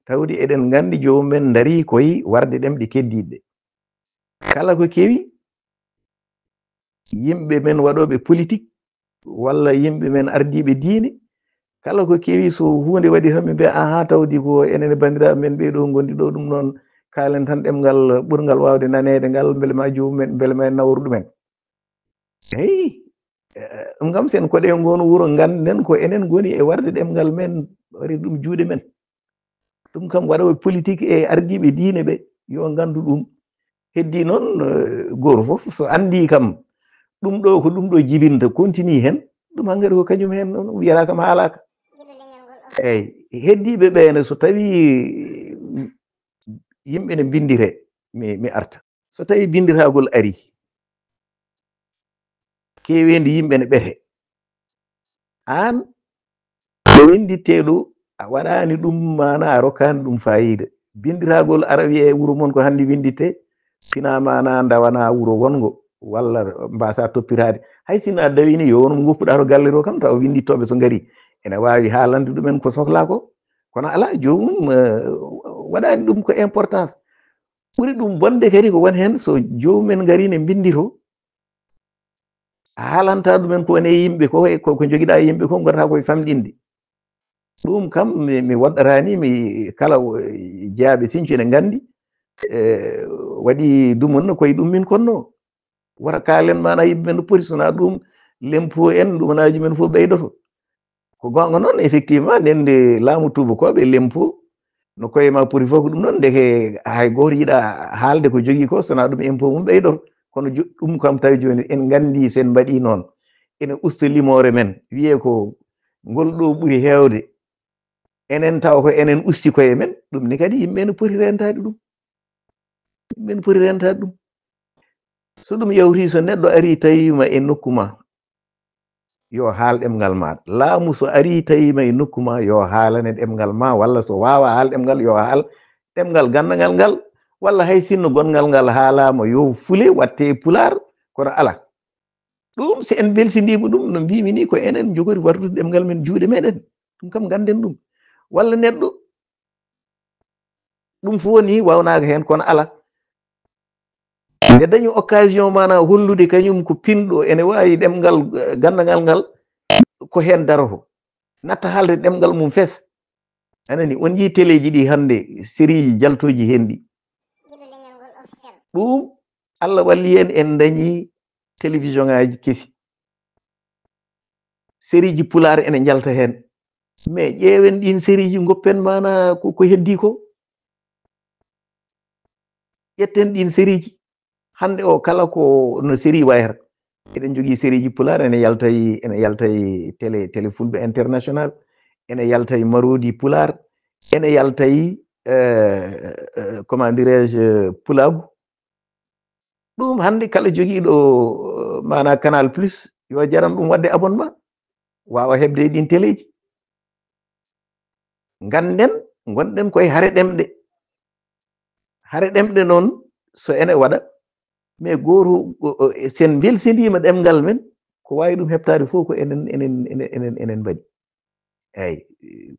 tawde eɗen nganndi joomum en ndarii koye warde ɗemɗe keddiiɗe. Kala ko kewi yimɓe men waɗooɓe politik walla yimɓe men ardiiɓe diine, kala ko kewi so huunde waɗi tan ɓe mbiya aha tawdi ko enen e banndiraaɓe men ɓee ɗo ngondi ɗo, ɗum noon kaalen tan ɗemngal ɓurngal waawde naneede ngal, mbele ma joomum en, mbele ma en nawru ɗumen. Eyi, ɗum kam sen koɗe ngoon wuro ngannden ko enen ngoni e warde ɗemngal men, waɗi ɗum juuɗe men. Ɗum kam waɗooɓe politik e ardiiɓe diine ɓe yo nganndu ɗum. Heddii noon gooto fof so anndii kam ɗum ɗo ko ɗum ɗo jibinta, continue heen, ɗum hankadi ko kañum heen noon wiyata kam haalaaka. Eeyi, heddiiɓe ɓee ne so tawii yimɓe ne mbinndire, mi mi arta. So tawii binndiragol arii, keeweendi yimɓe ne ɓete. Aan ko winndittee ɗo a waɗaani ɗum maanaa a rokkaani ɗum faayiida. Binndiragol ara wiyee wuro mon ko hannde winndittee, pinaa maanaa ndawanaa wuro wonngo walla mbaasa toppitaade. Hay sinno a dawini yo won mo ngoppuɗaa to galle to kam tawa winndittooɓe so ngarii ene waawi haalande ɗumen ko sohlaa ko. Kono alaa, joomum waɗaani ɗum ko importance. Ɓuri ɗum bonde kadi ko won heen so joomum en ngarii ne mbinnditoo, a haalanta ɗumen ko woni e yimɓe ko, ko ko njogiɗaa e yimɓe ko ngota koye famɗinde. Ɗum kam mi mi woɗɗataani mi kala jeyaaɓe Sinthiou ene nganndi, e waɗi dumunna koye ɗum min konno. Wota kaalen maanaa yimɓe men no poti, so wonaa ɗum lempo en ɗumanaaji men fof ɓeydoto. Ko goonga noon, effectivement, nde laamu tuubakooɓe lempo no koye ma poti fof ko ɗum noon, ndeke hay gooto yiɗa haalde ko jogii ko so wonaa ɗum impôt mum ɓeydoto. Kono ɗum kam tawi jooni en nganndi so en mbaɗii noon ene usta limoore men, wiyee ko ngol ɗo ɓuri heewde, enen tawa ko enen usti koye men, ɗum ne kadi yimɓe ene poti rentaade ɗum. Yimɓe ene poti rentaade ɗum. So ɗum yawtii, so neɗɗo arii tawiima e nokku ma, yo haal ɗemngal ma. Laamu so arii tawiima e nokku ma, yo haalane ɗemngal ma, walla so waawaa haal ɗemngal, yo haal ɗemngal ganndangal ngal, walla hay sinno gonngal ngal haalaama, yo fule waɗte e pulaar, kono alaa. Ɗum, so en mbelsindiima ɗum, no mbiimi ni, ko enen njogori wartude ɗemngal men juuɗe meɗen. Ɗum kam, ngannden ɗum. Walla neɗɗo, ɗum fof woni waawnaaka heen, kono alaa. Nde dañi occasion maanaa hollude kañum ko pinɗo, ene waawi ɗemngal, eh, ganndangal ngal, ko heen daroto. Natta haalde ɗemngal mum fes. A nani, on njii teleeji ɗi hannde, sériiji jaltooji heen ɗi. Ɗum, Allah walli en, en dañi télévision ngaaji kesi. Sériiji pulaar ene njalta heen. Mais ƴeewen ɗiin sériiji, ngoppen maanaa ko, ko heddii ko. Ƴetten ɗiin sériiji. Hannde o kala ko no série wayata. Eɗen njogii sériiji pulaar, ene yalta e, ene yalta e télé, télé Fulɓe International, ene yalta e Marodi Pulaar, ene yalta e, eh, eh, comment dirais-je, Pulaagu. Ɗum hannde kala jogiiɗo, eh, maanaa Canal Plus, yo jaran ɗum waɗde abonnement, waawa heɓde e ɗiin teleeji. Ngannden, ngonɗen koye hare ɗemɗe. Hare ɗemɗe noon, so ene waɗa, mais gooto, o, o, sen mbelsindiima ɗemngal men, ko waawi ɗum heɓtaade fof ko enen, enen, enen, enen, enen mbaɗi. Eeyi,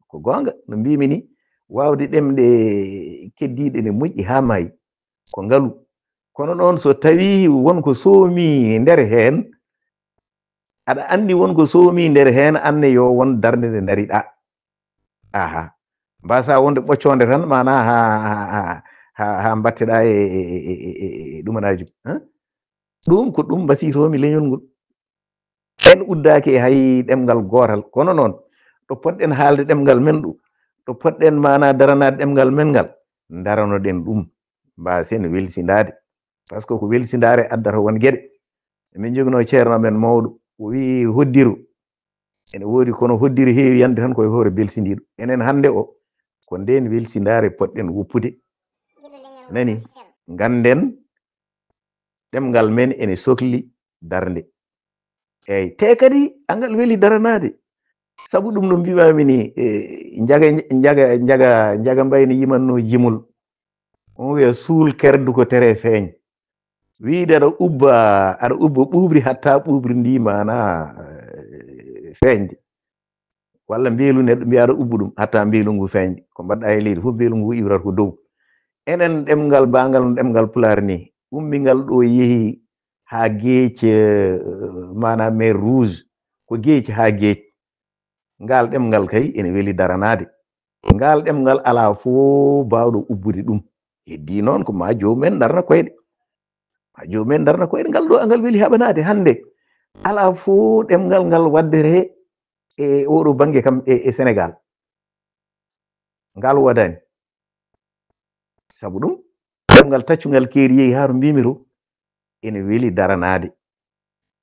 ko goonga, no mbiimi ni, waawde ɗemɗe keddiiɗe ne moƴƴi haa maayi, ko ngalu. Kono noon, so tawii won ko soomi nder heen, aɗa anndi won ko soomi nder heen, anne yo won darnde nde ndariɗaa. Aha. Mbaasaa wonde ɓoccoonde tan, maanaa haa, haa, haa, haa, haa mbatteɗaa e, e, e, e, e, e ɗumanaaji. Hein? Ɗum ko ɗum mbasiytoomi leñol ngol. En uddaaki e hay ɗemngal gootal. Kono noon, ɗo potɗen haalde ɗemngal men ɗo, ɗo potɗen maanaa daranaade ɗemngal men ngal, daranoɗen ɗum, mbaasen welsindaade. Par ce que ko welsindaare addata won geɗe. Emin njoginoo ceerno men mawɗo, o wi'i hoddiro ene woodi, kono hoddiro heewi yande tan koye hoore belsindiiɗo. Enen hannde o, ko ndeen welsindaare potɗen woppude. Nani, ngannden ɗemngal men ene sokli darnde. Eeyi, te kadi angal weli daranaade. Sabu ɗum no mbimaami ni, e, njaga, njaga, njaga, njaga mbayni yimanno jimol. On wiya suul kerdu ko tere feeñ. Wiide aɗa ubba, aɗa ubba ɓuuɓri hatta ɓuuɓri ndi maana, eh, feeñde. Walla mbeelu neɗɗo mbiya aɗa ubba ɗum hatta mbeelu ngu feeñde. Ko mbaɗɗa e leydi fof mbeelu ngu iwrata ko dow. Enen ɗemngal bangal no ɗemngal pulaar ni. Ummingal ɗo yehi haa geec, eh, maanaam mer rouge. Ko geec haa geec. Ngal ɗemngal kay ene weli daranaade. Ngal ɗemngal alaa fof baawɗo ubbude ɗum. Heddii noon ko ma joom men darna koyɗe. Ma joom men darna koyɗe. Ngal ɗo angal weli haɓanaade hannde. Alaa fof ɗemngal ngal waddere e oɗo bannge kam e, e Senegaal. Ngal woodani. Sabu ɗum, ɗemngal taccungal keeri yehi haa to mbimi to, ene weli daranaade.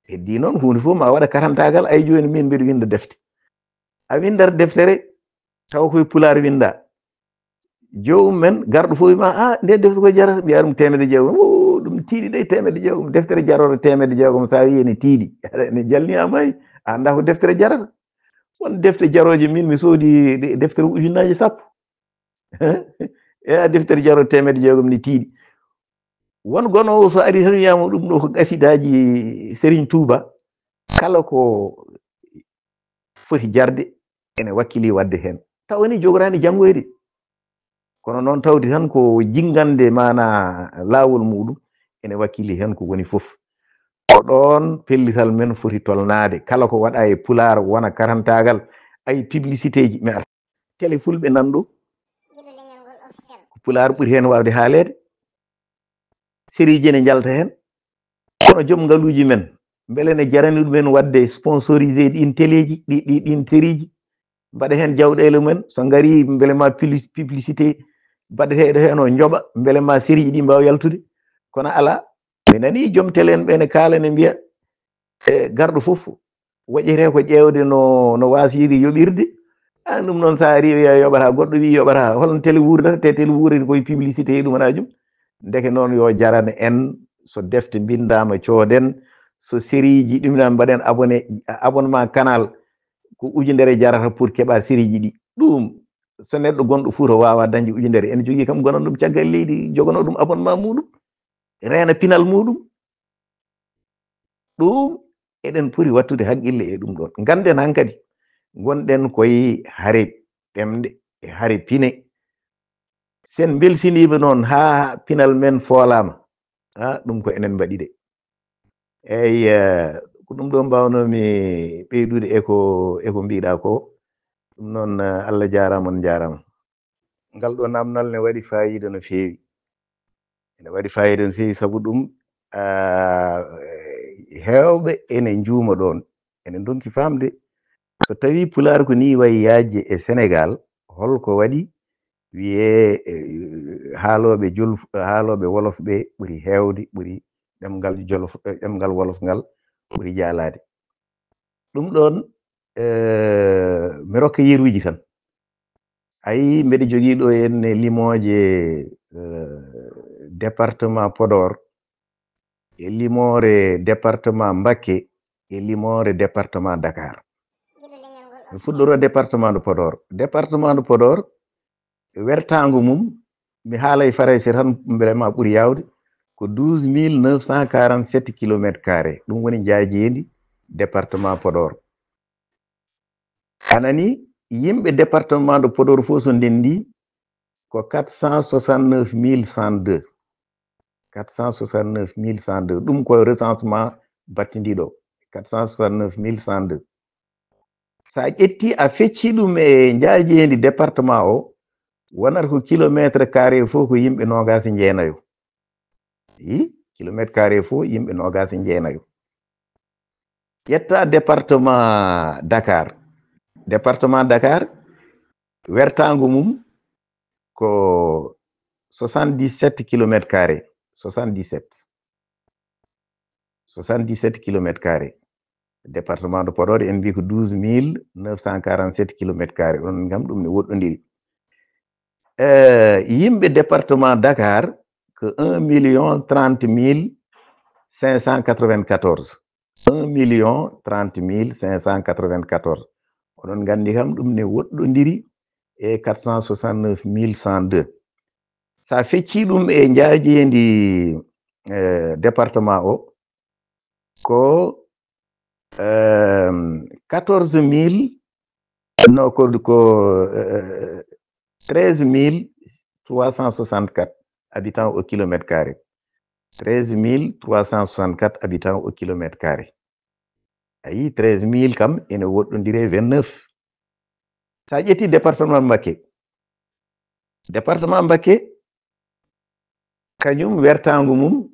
Heddii noon huunde fof ma waɗa karantaagal, ay jooni min mbeɗa winnda defte. A winndata deftere, taw koye pulaar winnda. Joomum men, garɗo fof wima, "Ah, nde defte ko jarata?" Mbiya ɗum teemedde jeegom. "O, ɗum tiiɗi de, teemedde jeegom. Deftere jarooɗo teemedde jeegom, so a wiyi ene tiiɗi." Ene jalni a maayi. A anndaa ko deftere jarata. Won defte jarooje min mi soodi de-, deftere ujunnaaje sappo. E a deftere jarooɗo teemedde jeegom ni tiiɗi. Won gonoowo so ari tan wiyama ɗum ɗo ko gasidaaji Serigne Touba. Kala ko foti jarde ene wakkili wadde heen. Tawa ni jogoraani janngoyde. Kono noon tawde tan ko jinngande maana laawol muɗum ene wakkili heen ko woni fof. Ko ɗoon pellital men foti tolnaade. Kala ko waɗa e pulaar wona karantaagal, ay publicité ji, mi arta. Télé fulɓe nan ɗo. Ko pulaar ɓuri heen waawde haaleede. Sériiji ne njalta heen. Kono joom ngaluuji men, mbele ne jarani ɗumen waɗde sponsorisé ɗiin téléji, ɗi, ɗi, ɗiin sériiji? Mbaɗa heen jawɗeele mumen, so ngari mbele ma publi-, publicité baɗeteeɗo heen o njoɓa, mbele ma sériiji ɗi mbaawa yaltude. Kono alaa. Mi nanii joom télé en ɓe ne kaala ne mbiya, e, garɗo fof waɗiree ko ƴeewde no, no waasiri yoɓirde. Aan ɗum noon so a ari wiya yoɓata, goɗɗo wi yoɓata, holno télé wuurdata? Te télé wuurdata koye publicité e ɗum wona jum. Ndeke noon yo jarane en, so defte mbinndaama cooden, so sériiji ɗum na mbaɗen abonné, abonnement canal ko ujunere jarata pour keɓa sériiji ɗi. Ɗum so neɗɗo gonɗo Fuuta waawa dañde ujunere, ene jogii kam gonan ɗum caggal leydi, jogono ɗum abonnement muɗum, reena pinal muɗum. Ɗum eɗen poti wattude haqqille e ɗum ɗon. Ngannden hankadi ngonɗen koye hare ɗemɗe e hare pine. Sen mbelsiniiɓe noon haa pinal men foolaama, haa ɗum ko enen mbaɗi de. Eyi, eh, ko ɗum ɗo mbaawnomi ɓeydude e ko, e ko mbiɗa ko. Ɗum noon, eh, Allah jaaraama, on njaaraama. Ngal ɗo namnal ne waɗi faayiida no feewi. Ene waɗi faayiida no feewi sabu ɗum, ah, heewɓe ene njuuma ɗoon. Ene ndonki faamde so tawi pulaar ko ni wayi yaajde e Senegaal, holko waɗi wiyee, eh, haalooɓe jolof, haalooɓe wolof ɓe ɓuri heewde, ɓuri ɗemngal jolof, eh, ɗemngal wolof ngal ɓuri jaalaade. Ɗum ɗoon, eh, mi rokka yeruuji tan. Ayi, mbeɗa jogii ɗo henne limooje, eh, département Podor, e limoore département Mbacké, e limoore département Dakar. Mi fuɗɗoro département de Podor. Département de Podor, wertaango mum, mi haalay farayse tan, mbele ma ɓuri yaawde, ko douze mille neuf cent quarante-sept kilomètres carrés. Ɗum woni njaajeendi département Podor. A nani, yimɓe département de Podor fof so ndenndi ko quatre cent soixante-neuf mille cent deux. Quatre cent soixante-neuf mille cent deux. Ɗum ko recensement battindiiɗo. Quatre cent soixante-neuf mille cent deux. So a ƴetti, a fecci ɗum e njaajeendi département o, wonata ko kilomètre carré fof ko yimɓe noogaas e jeenayo. I, kilomètre carré fof yimɓe noogaas e jeenayo. Ƴetta département Dakar. Département Dakar, wertaango mum ko soixante-dix-sept kilomètres carrés. Soixante-dix-sept. Soixante-dix-sept kilomètres carrés. Département de Podor, en mbi ko douze mille neuf cent quarante-sept kilomètres carrés. Ɗon kam ɗum ne woɗɗondiri. Eh, yimɓe département Dakar, ko un million trente mille cinq cent quatre-vingt-quatorze. Un million trente mille cinq cent quatre-vingt-quatorze. Oɗon nganndi kam ɗum ne woɗɗondiri e quatre cent soixante-neuf mille cent deux. So a feccii ɗum e njaajeendi, eh, département o, ko, ehm, quatorze mille, no, ko, ko, eh, treize mille trois cent soixante-quatre habitants au kilomètre carré. Treize mille trois cent soixante-quatre habitants au kilomètre carré. A yii, treize mille kam ene woɗɗondiri e vingt-neuf. So a ƴetti département Mbacké, département Mbacké, kañum wertaango mum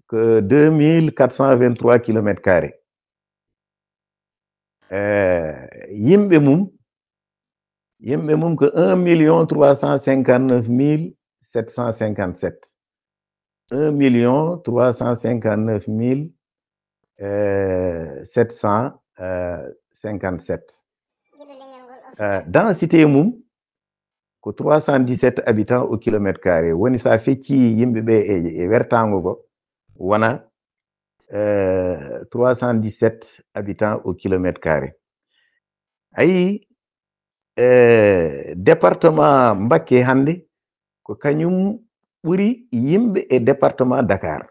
ko deux mille quatre cent vingt-trois kilomètres carrés. Eh, yimɓe mum, yimɓe mum ko un million trois cent cinquante-neuf mille sept cent cinquante-sept. Un million trois cent cinquante-neuf mille, euh, sept cent cinquante-sept. Euh, densité mum ko trois cent dix-sept habitants au kilomètre carré. Woni, so a feccii yimɓe ɓe e, e wertaango go, wona, euh, trois cent dix-sept habitants au kilomètre carré. A yii, eh, département Mbacké hannde ko kañum ɓuri yimɓe e département Dakar.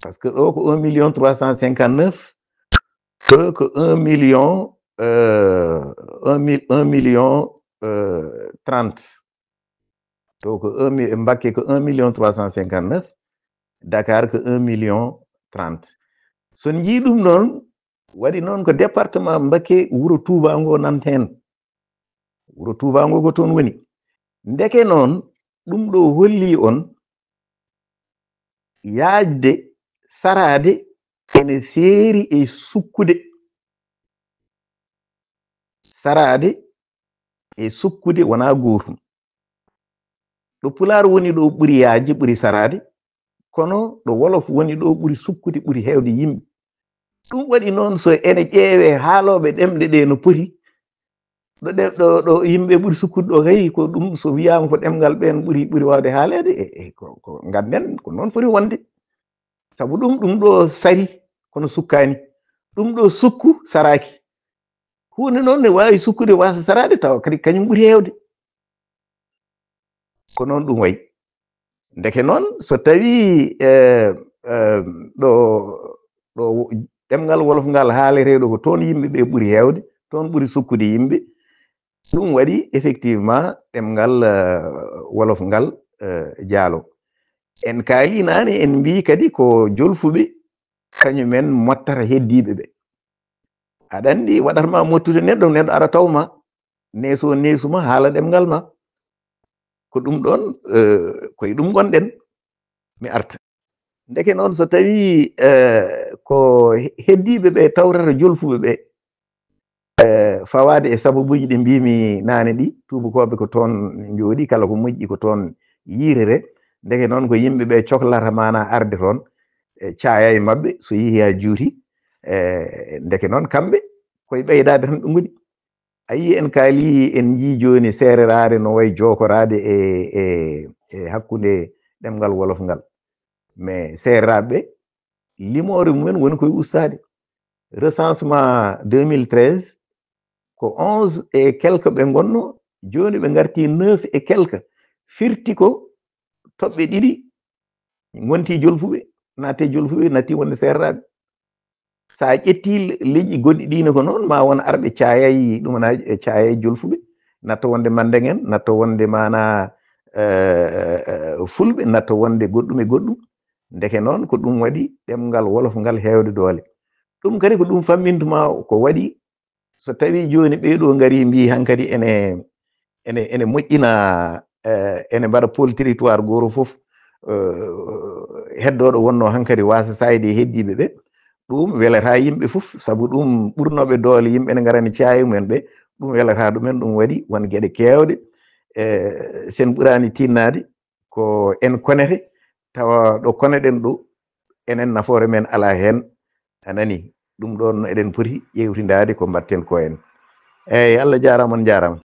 Parce que ɗo ko un million trois cent cinquante-neuf, ɗo ko un million, euh, un mille, un million, euh, trente. To ko un mi-, Mbacké ko un million trois cent cinquante-neuf, Dakar ko un million trente. So on njii ɗum noon, waɗi noon ko département Mbacké, wuro Touba ngo nanta heen. Wuro Touba ngo ko toon woni. Ndeke noon, ɗum ɗo holli on yaajde, saraade ene seeri e sukkude. Saraade e sukkude wonaa gootum. Ɗo Pulaar woni ɗo ɓuri yaajde, ɓuri saraade, kono ɗo Wolof woni ɗo ɓuri sukkude, ɓuri heewde yimɓe. Ɗum waɗi noon, so ene ƴeewee haalooɓe ɗemɗe ɗe no poti, ɗo ɗe-, ɗo, ɗo yimɓe ɓuri sukkude ɗo kay, ko ɗum so wiyaama ko ɗemngal ɓeen ɓuri, ɓuri waawde haaleede, e, e, ko, ko ngannden ko noon foti wonde. Sabu ɗum, ɗum ɗo sari, kono sukkaani. Ɗum ɗo sukku, saraaki. Huunde noon ne waawi sukkude, waasa saraade, tawa kadi kañum ɓuri heewde. Ko noon ɗum wayi. Ndeke noon, so tawii, eh, eh, ɗo, ɗo ɗemngal Wolof ngal haaletee ɗo, ko toon yimɓe ɓe ɓuri heewde, toon ɓuri sukkude yimɓe, ɗum waɗi effectivement ɗemngal, eh, Wolof ngal, eh, jaalo. En kaalii naane, en mbii kadi ko jolfuɓe, kañum en mottata heddiiɓe ɓe. Aɗa anndi, waɗata ma mottude neɗɗo, neɗɗo ara taw ma, neeso neesu ma, haala ɗemngal ma. Ko ɗum ɗoon, eh, ko e ɗum ngonɗen. Mi arta. Ndeke noon, so tawii, eh, ko he-, heddiiɓe ɓe tawrata jolfuɓe ɓe, eh, fawaade e sababuuji ɗi mbiimi naane ɗi, tuubakooɓe ko toon njooɗi, kala ko moƴƴi ko toon yiirere. Ndeke noon, ko yimɓe ɓe coklata maanaa arde toon, e caaya e maɓɓe, so yehii haa juuti. Eh, ndeke noon, kamɓe koye ɓeydaade tan ɓe ngoni. A yii, en kaalii, en njii jooni seereraade no wayi jookoraade e, e, e hakkunde ɗemngal Wolof ngal. Mais seereraaɓe ɓe, limoore mumen woni koye ustaade. Recensement deux mille treize, ko onze et quelques ɓe ngonno, jooni ɓe ngarti neuf et quelques. Firti ko toɓɓe ɗiɗi ngonti jolfuɓe, naati jolfuɓe, naati wonde seereraaɓe. So a ƴetti le-, leƴƴi goɗɗi ɗi ne ko noon, ma won arɓe caayay, ɗum wona e caayay jolfuɓe, natta wonde Manndeŋ en, natta wonde maanaa, eh, eh, Fulɓe, natta wonde goɗɗum e goɗɗum. Ndeke noon, ko ɗum waɗi ɗemngal Wolof ngal heewde doole. Ɗum kadi ko ɗum fammintuma ko waɗi, so tawii jooni ɓee ɗoo ngarii mbii hankadi ene, ene, ene moƴƴina, eh, ene mbaɗa pôle territoire gooto fof, eh, heddooɗo wonnoo hankadi waasa saayde e heddiiɓe ɓe, ɗum welataa yimɓe fof, sabu ɗum ɓurnooɓe doole yimɓe ne ngarani caayi mumen ɓe, ɗum welataa ɗumen, ɗum waɗi won geɗe keewɗe, eh, sen ɓuraani tinnaade, ko en konete, tawa ɗo koneɗen ɗo, enen nafoore men alaa heen, a nani, ɗum ɗoon eɗen poti ƴeewtindaade ko mbaɗten ko en. Eeyi, Allah jaaraama, on njaaraama.